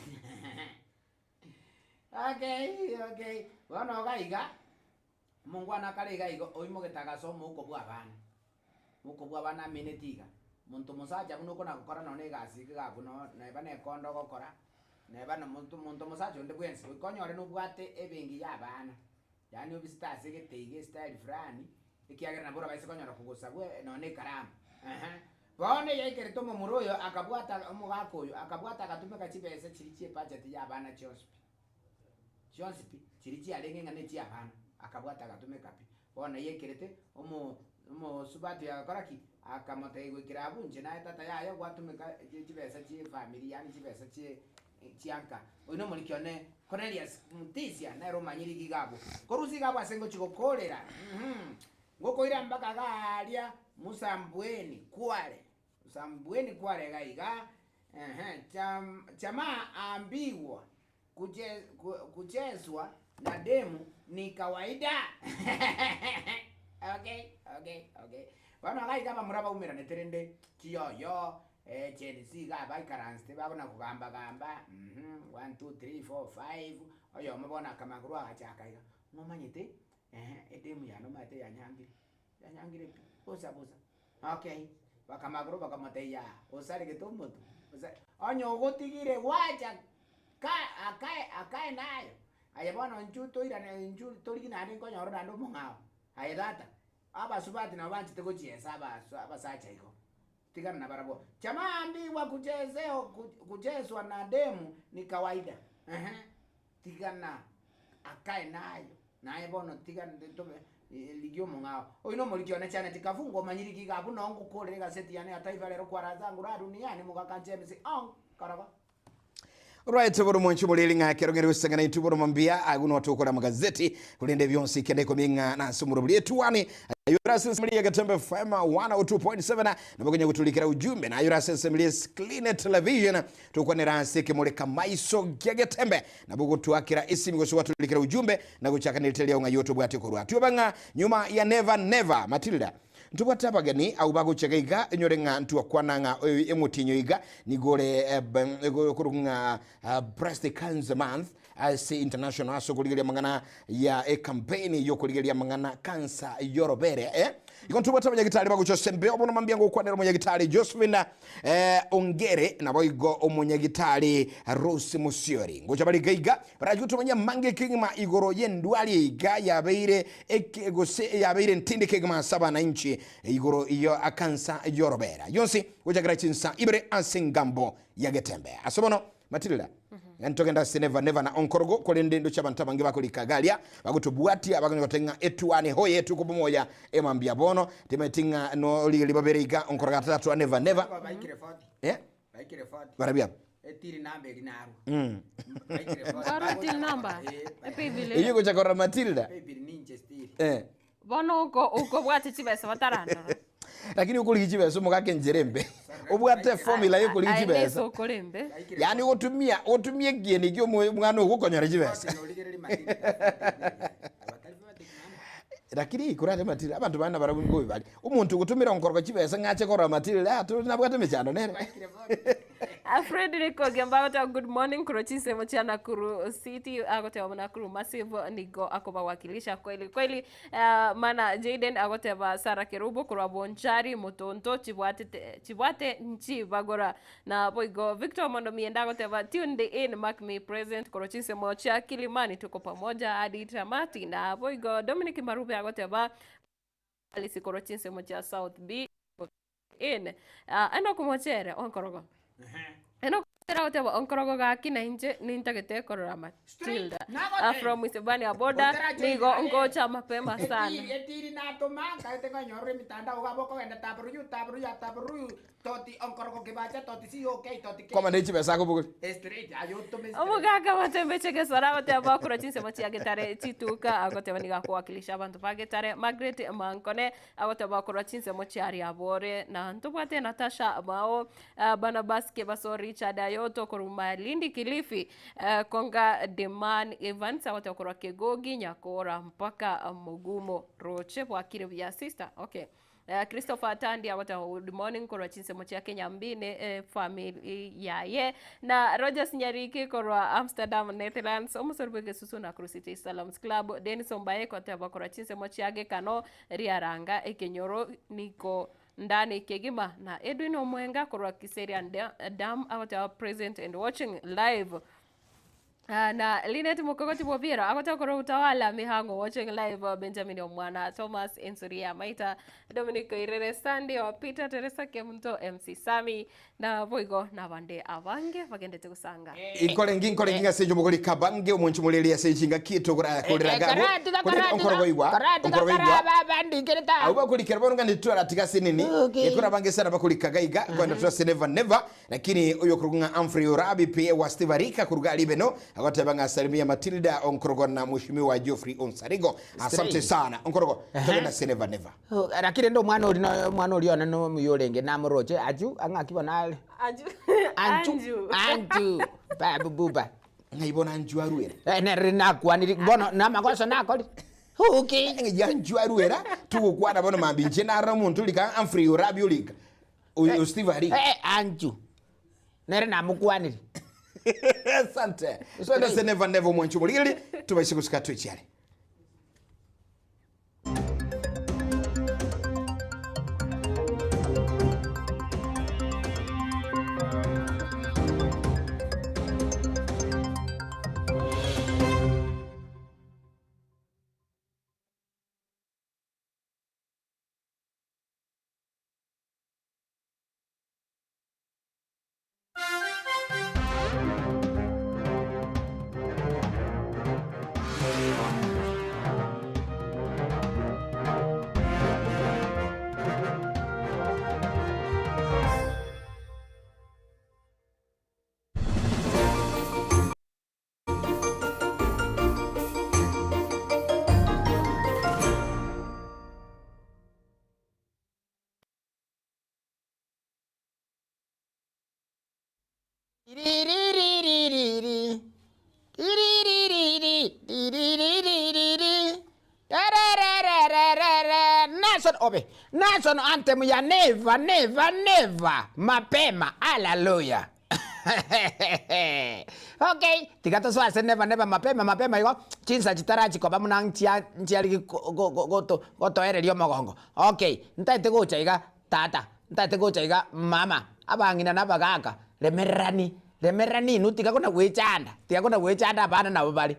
okay okay bono iga iga omongwana akare iga igo oimogete agasoa omouko bwa abana, omouko bwa abana ameneti iga, monto mosacha buna okona gokora nonye egasi iga abwo no neba na ekondo ogokora, neba na monto monto mosacha onde bwensi goika onyore nobwate ebenki ya abana. Yaani obisete ase egete iga estyle fulani, ekiagera nabo orabaise konyora kogosabwa nonya na ekaramu eeh. Bono eyaikerete omomura oyo akabwata omogaka oyo akabwata agatumeka chibesa chiria chia ebudget ya abana chionsi pi, chionsi pi, chiria chiarenge ng'a na echia abana, akabwata agatumeka pi. Bono eyaikerete omo omosubati oyo agakora ki? Akamotebia goikera abwo inche naye tata yaya gwatumeka chibesa chie efamiri yaani chibesa chie chianka. Oyio nomoriki one Cornelius Mutisia nere omanyire iga abwo. Korusia iga abwo ase ngochia gokorera mh, ngokoira mpaka iga aaria Musambweni Kware, Musambweni Kware iga iga ehe, cham jamaa ambigwa kuche kucheswa na demu ni kawaida okay okay okay. Bono iga iga abamura baumeranete rende chiyoyo Gen Z iga baikaransete bagona kogamba gamba mh one two three four five, oyomo bono akamanya korwa agachaka iga, ng'omanyete eeh edemu yane omanyete yanyangire, yanyangire pi, bosa bosa. Okay, bakamanya korwa bakamotebia yaa, osaregete omonto, osa onye ogotigire gwacha ka akae akae naye, aye bono inchuo toirane inchuo torigie naende nkonyora naende omong'ao, aye tata, abasubati nabo banchete gochiesa abaso abasacha igo. Tigana nabarabwo. Jamaa ambigwa kuchezeo kuchezwa na demu ni kawaida ehe tigana akae nayo naye bono tiga tobe rigia omong'ao. Oyio nomoriki one Janet Kavungu omanyiri ki iga buna ongokorera egaseti yane ya Taifa Lero kwara zangu la duniani mogaka James Ong korogo. Right boro mwanchi boreri ng'a ekero ng'ere gosang'ana intwe boro mambia agwo no tokora amagazeti korende bionsi kende ikomi ng'a nase omorobori etuani ayore ase ensemo ya Getembe FM 102.7 nabo konya goturikera ujumbe na ayore ase ensemo ya Clean Television tokwanera ase ekemoreka maiso gia Getembe nabo gotwakera esimi gose gwaturikera ujumbe na gochaka neriteria ng'a yotobwate korwa tioba ng'a nyuma ya never never Matilda Ntobwate abageni abwo bagocha iga iga, inyore ng'a ntwakwana ng'a oyo emotienyi oyo iga nigo ore okorokwa ng'a Breast Cancer Month ase international ase okorigereria amang'ana ya ecampaign yokorigereria amang'ana cancer yorobere eh. Igo ntobwate abanyagitari bagocha ase embeo bono mambia ngokwanera omonyagitari Josephine Ongere naboigo omonyagitari Rose Musiori. Ngocha bare iga iga Barachie gotomanya amange kegima igoro y'endwari iga yabeire eke gose yabeire ntindi kegima ase abanainchi igoro ya kansa y'orobera yonsi gochakera chinsa ibere ase engambo ya Getembe. Ase bono Matilda, ntogende ase Neva Neva na Onkorogo, korende ndoche abanto abange bakorika iga aria bagotobwatia bakonya goteba ng'a etuane hoye etuko moya emambia bono timanyeti ng'a norigereria babere iga Onkorogo atatwa Neva Neva. Baikire 40. Eh? Baikire 40. Barabwo aba. Etiri namba eri narwa. Mm. Baikire 40. Kwarwa till number? Eh, Epaybill Eyio gocha korora Matilda. Paybill ninche stiri. Eh. Bono uko ukobwate chibesa batarandora. Lakini okorigia chibesa omogaka enchera embe. Obwate formula ya okorigia Aye chibesa. nese okore embe. Baikire Yaani ogotumia ogotumia ekieni kia omwana ogo okonyora chibesa. 40 norigereri Matilda. Abatari 40 mama. Lakini korare Matilda abanto bande nabarabwo nigo bari. Omonto ogotumera onkoroka chibesa ng'ache korora Matilda ah tore nabwate emechando nere. Baikire 40. Frederick Ogemba agoteba good morning korwa chinsemo chia Nakuru City agoteba buna Nakuru Massive nigo akobawakilisha kweli kweli. Ah, mana Jayden agoteba Sarah Kerubo korwa Bonchari Motonto chibwatete chibwate nchibagora na boigo Victor Mondo Mienda agoteba tuned in mark me present korwa chinsemo chia Kilimani tuko pamoja hadi tamati na boigo Dominic Marube agoteba Alice korwa chinsemo chia South B in. Ah, Enock Mochere onkorogo. Enock Mochere agoteba onkorogo gaki na inche nintagete korora Matilda. Ah, from Isebania border nigo ngocha mapema sana. Etiri etiri natoma nkaete nkonyorora emitandao iga bokogenda taburuyu taburuyu taburuyu toti onkorogo kibacha toti cok toti k Kwamana chibesa akobogoria. Straight aye otome straight. Omogaka batembeche gesora agoteba bakorwa chinsemo chia Getare chituka agoteba nigo akowakilisha abanto ba Getare Margaret Mankone Agoteba korwa chinsemo chiaria abore, na ntobwate Natasha Mao, Barnabas Kebaso, Richard Ayoto korwa Malindi Kilifi, Konga Deman Evans agoteba korwa Kegogi, Nyakora mpaka Mugumo Roche bwakire buya sister. Okay. Christopher Tandi agoteba good morning korwa chinsemo chia Kenyambi ne family yaye. Na Rogers Nyariki korwa Amsterdam Netherlands, omosori bw'egesusu Nakuru City Salams Club, Dennis Ombaye goteba korwa chinsemo chia Gekano riaranga ekenyoro niko ndani kegima na Edwin Omwenga korwa Kiserian Dam agoteba present and watching live. Ah, na Linet Mokogoti Bwobiero agocha korwa Utawala Mihango watching live uh, Benjamin Omwana Thomas Ensuria Maita Dominic Oirere Sandy wa Peter Teresa Kemunto MC Sami na boigo nabande abange bagendete gosanga. Inkorengi nkorengi ng'ase inche omogori kabange omonche moreri ase chingaki togora korera gabo korende onkorogoigwa onkorogoigwa Abwo bakorikera bono ng'a nitwaratiga ase nini gekora abange sana bakorika gaiga kwenda twase never never Lakini oyo okorokwa ng'a Humphrey Orabi PA wa Steve Arika koruga Libeno agoteba ng'a salimia Matilda Onkorogo na Mheshimiwa Geoffrey Onsarigo. Asante sana Onkorogo. Togenda ase never never. Oh, Lakini rende omwana oria no omwana oria one nomuya orenge namoroche achu ang'aki bono are Anju. Anju Anju. Anju babu buba Ng'ai bono Anju aruera? Eh, nere nakwaniri bono namagoso nakorire okay Ng'ai Anju aruera togokwana bono mambia inche narora omonto orika Humphrey Orabi orika. Oyo Steve Arika. Eh, Anju. Nere namokwanire. Asante. Twende se never never omwanchi omorigereria tubaise gosika twechiare. Riririririri. Riririririri. Riririririri. Rararararara. National obe. National anthem ya never never never. Mapema. Hallelujah. Okay, tiga tosoe ase never never mapema mapema igo chinsa chitarachi koba buna nchia nchiarigi go- go- go- goto gotoereria omogongo. Okay, ntaete gocha iga tata, ntaete gocha iga mama, abang'ina na abagaka, remererani, remererani inwe tiga kona goechanda, tiga kona goechanda abana nabo bare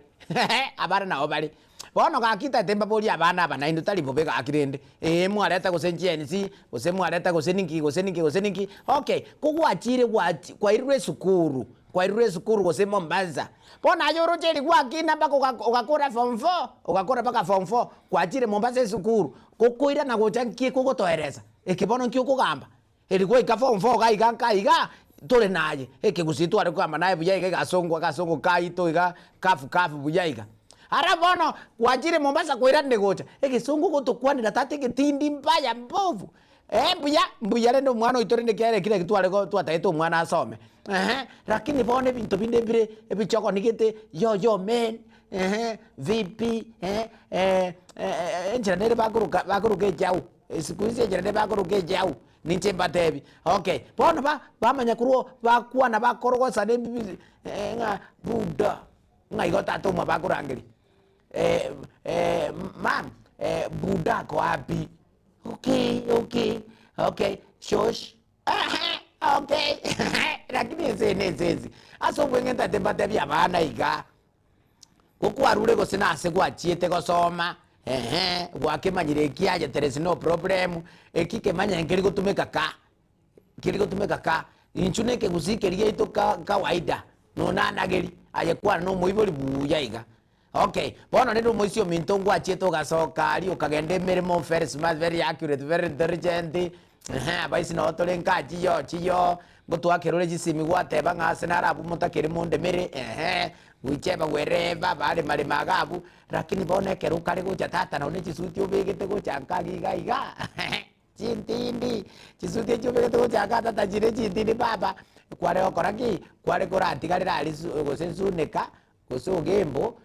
abana nabo bare. Bono gaki ntaete mbaborie abana aba naende tari bobe gaki rende, eeh mwareta gose GNC, gose mwareta gose ninki gose ninki gose ninki, okay, ko gwachire gwachi kwairirwe esukuru, kwairirwe esukuru gose Mombasa, bono aye oroche eri gwakina mpaka oga ogakora form four, ogakora mpaka form four, kwachire Mombasa esukuru, gokoirana gocha nki ekogotoeresa, eke bono nki okogamba. Eri gwaika form four iga iga nka iga, tore naye, ekegusii tware kogamba naye buya iga egasongo agasongo kaito iga kafu kafu buya iga. Ara bono, gwachire Mombasa kwairanire gocha, egesongo ogotokwanera tata egetindi mbaya mbovu, eh mbuya, mbuya rende omwana oito rende ekiagera ekio naki tware go twatagete omwana asome, ehe, rakini bono ebinto binde mbire ebichogoni gete, yo yo men, ehe, vipi, eh, enchera nere bakoroka bakoroka echau. Siku hizi enchera nere bakoroka echau, ninche mbatebi, okay, bono ba bamanya korwa bakwana bakorogosana ebibi ng'a buda, ng'a igo tata omwabo akorangeria mum buda ako wapi? Okay okay okay shosh ehe okay lakini ense eye na ense ense. Ase obweng'e ntagete mbatebie abana iga. Gokwarure gose nase gwachiete gosoma, ehe, gwakemanyire eki aye there is no problem, eki kemanyire nkeri gotumeka ka, nkeri gotumeka ka, inchu na ekegusii keria giaito ka kawaida, nonanageri, aye kwana na omoibori buya iga. Okay, bono rende omoisia ominto ngwachiete ogasoka aria okagenda emeremo very smart, very accurate, very intelligent, ehe, abaisi noo tore nka chiyo chiyo, ngotwakera ore chisimi gwateba ng'a ase naro abwo motakeri mondemere, ehe, Goicheba gwereba abaremarema iga abwo, lakini bono ekero okare gocha tata nonye ne chisuti obegete gocha nka aria iga iga, chintindi, chisuti echio obegete gocha nka tata chire chintindi baba, kware gokora ki? Kware koratigarera aria su gose suneka, gose ogembo,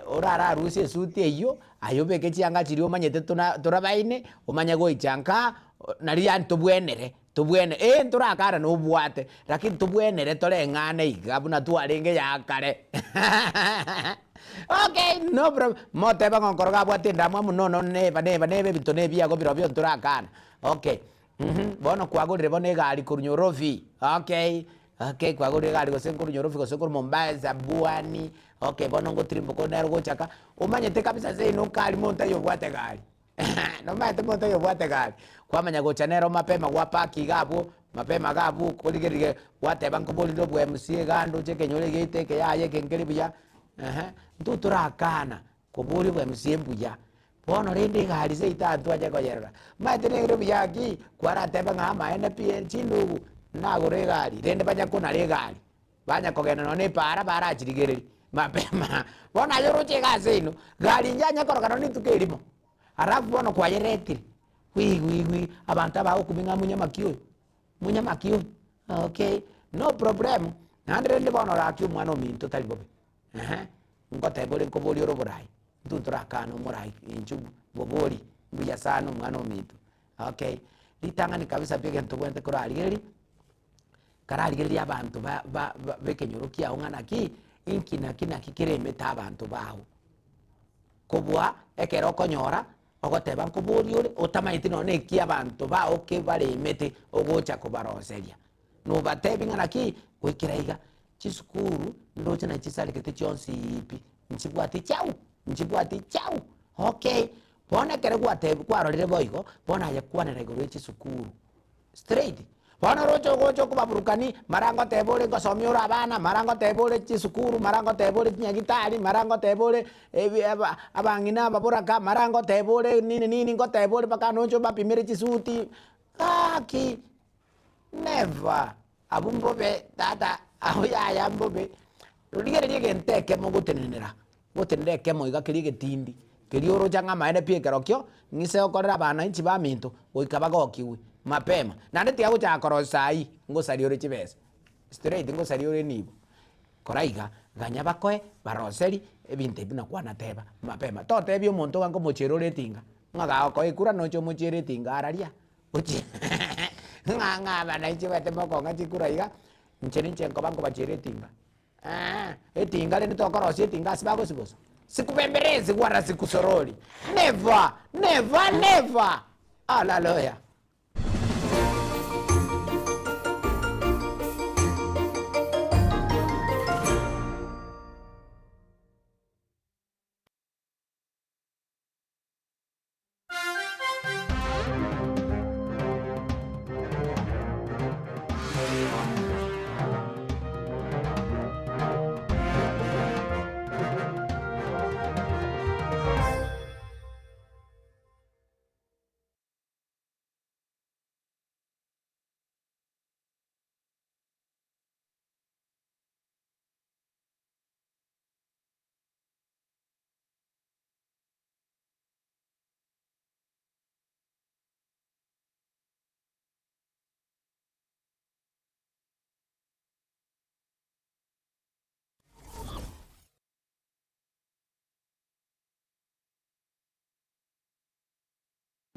orararusie esuti eywo, aye obeke chianga chiria omanyete tona torabaine, omanye goicha nka, nari yaani tobwenere. Tobwene, ee ntorakare nobwate, lakini tobwenere toreng'ane iga buna twarenge ya kare. Okay, no problem. Motebe ng'a nkoro gabwate endamwamu no no neba neba neba ebinto na ebiago birobio ntorakana. Okay, mh, bono kwagorire bono egari korwa Nyorobi, okay. Okay, kwagorire egari gose nkorwa Nyorobi gose nkorwa Mombasa, Bwani, okay bono ngotirimboka onde nere ogochaka, omanyete kabisa seino nkari monto aye obwate egari, nomanyete monto aye obwate egari, kwamanya gocha nere mapema gwapark iga abwo, mapema iga abwo okorigereria gwateba nkoborire obwa MC iga ndoche ekenyoro egeito eke yaya eke nkeri buya, ehe, intwe torakana koboria obwa MC mbuya. Bono rende egari seito ntwanche koyerora, omanyete nere buya ki? Kwaratebe ng'a amaene pi chindugu nagore egari, rende banya konara egari, banya kogenda nonye na epaara barachirigereria mapema. Bono aye oroche iga ase ino, gari inche anye korokana nonye rituko erimo, alafu bono kwayeretire, wi wi wi abanto abagokumia ng'a monyamaki oyo, monyamaki oyo, okay, no problem, naende rende bono gaki omwana ominto tari bobe, eeh, ngoteba ore nkoboria ore oborai. Intwe ntorakane omorai inchuo bobori mbuya sana omwana ominto okay. Ritang'ani kabisa pi egento tobwenerete korarigereria, kararigereria abanto ba ba ba ekenyoro kiago ng'a naki, inki naki naki keremete abanto bago. Kobua ekero okonyora ogoteba nkoboria ore otamanyeti nonye na eki abanto bago kebaremete ogocha kobaroseria. Nobatebi ng'a naki, goikera iga, chisukuru ndoche nachi chisarekete chionsi pi, nchibwati chau, nchibwati chau, okay. Bono ekero gwatebi kwarorire boigo, bono aye kwanera igoro ya chisukuru straight. Bono oroche ogocha okobaburukani, mara ngoteba ore ngosomia ore abana, mara ngoteba ore chisukuru, mara ngoteba ore chinyagitari, mara ngoteba ore ebi aba abang'ina ababoraka, mara ngoteba ore nini nini, ngoteba ore mpaka noche obapimere chisuti, gaki. Never! Abwo mbobe tata, abwo yaya mbobe. Rigereria egento ekemo ogotenenera, ogotenenera ekemo iga keria egetindi, keria oroche ang'e amaene pi ekerokio, ng'ise okorera abananchi baminto, goika bagokiwe mapema. Naende tiga gochaka korosia saii, ngosaria ore chibesa, straight ngosaria ore enibo. Kora iga, ganya bakoe, baroseri, ebinto ebi buna kwanateba mapema. Totebia omonto iga nkomochiera ore etinga, ng'a gagokoa ekura noche omochiere etinga araria. Gochia ng'a ng'a abana inche omanyete mokong'a chikura iga, inche ninche nkoba nkobachiera etinga, eeh etinga rende tokorosia etinga ase bagosibosa, sikubembelezi wala sikusorori, never, never, never, hallelujah.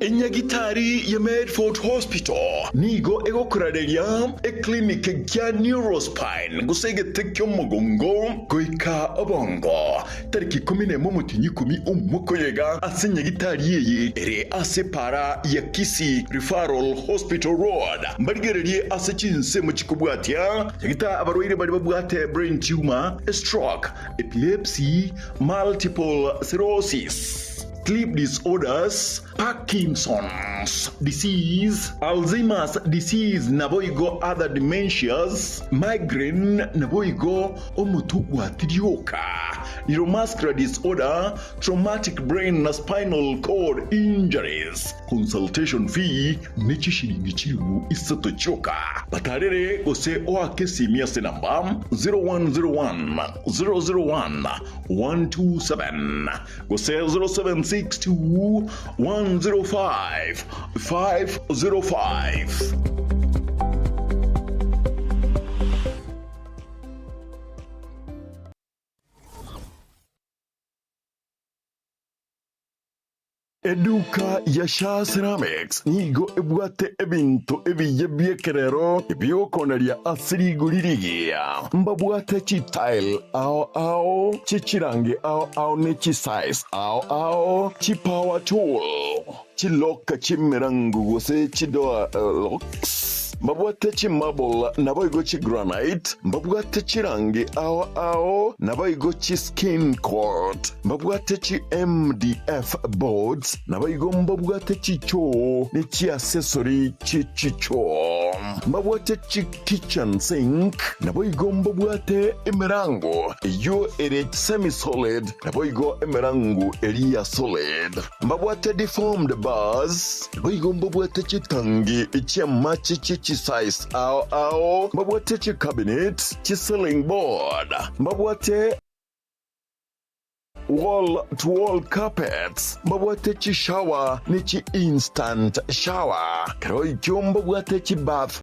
Enyagitari ya Medford Hospital nigo egokorareria eclinic kia Neurospine gose egete ki'omogongo goika obongo tariki ikomi nemo omotienyi ikomi omokoyega ase nyagitari eye ere ase epaara ya Kisii Referral Hospital Road. Mbarigererie ase chinsemo chikobwatia nyagitari abarwaire baria babwate brain tumor, stroke, epilepsy, multiple sclerosis, sleep disorders, Parkinson's disease, Alzheimer's disease naboigo other dementias, migraine naboigo omotwe gwatirioka, neuromuscular disorder, traumatic brain na spinal cord injuries. Consultation fee ne chishilingi chilifu isato chioka. Batarere gose oake esimi ase namba 0101 001 127. Gose 0762 105 505. Eduka ya Shaa Ceramics nigo ebwate ebinto ebiya bi'ekerero ebi'okoneria ase rigori rigiya. Mbabwate chitile ao ao, chichirangi ao ao ne chisize ao ao, chipower tool, chilock chi'emerango gose chidoor locks. Mbabwate chimarble naboigo chigranite, mbabwate chirangi ao ao naboigo chiskin coat, mbabwate chi MDF boards, naboigo mbabwate chichoo ne chiaccessory chie chichoo, mbabwate chi kitchen sink, naboigo mbabwate emerango eyio ere semi solid, naboigo emerango eria ya solid, mbabwate deformed bars, Boigo mbabwate chitangi chi'amache chie chisize ao ao, mbabwate chicabinet, chi-ceiling board, mbabwate wall to wall carpets, mbabwate chishower ne chi-instant shower. Kero ekio mbabwate chibath.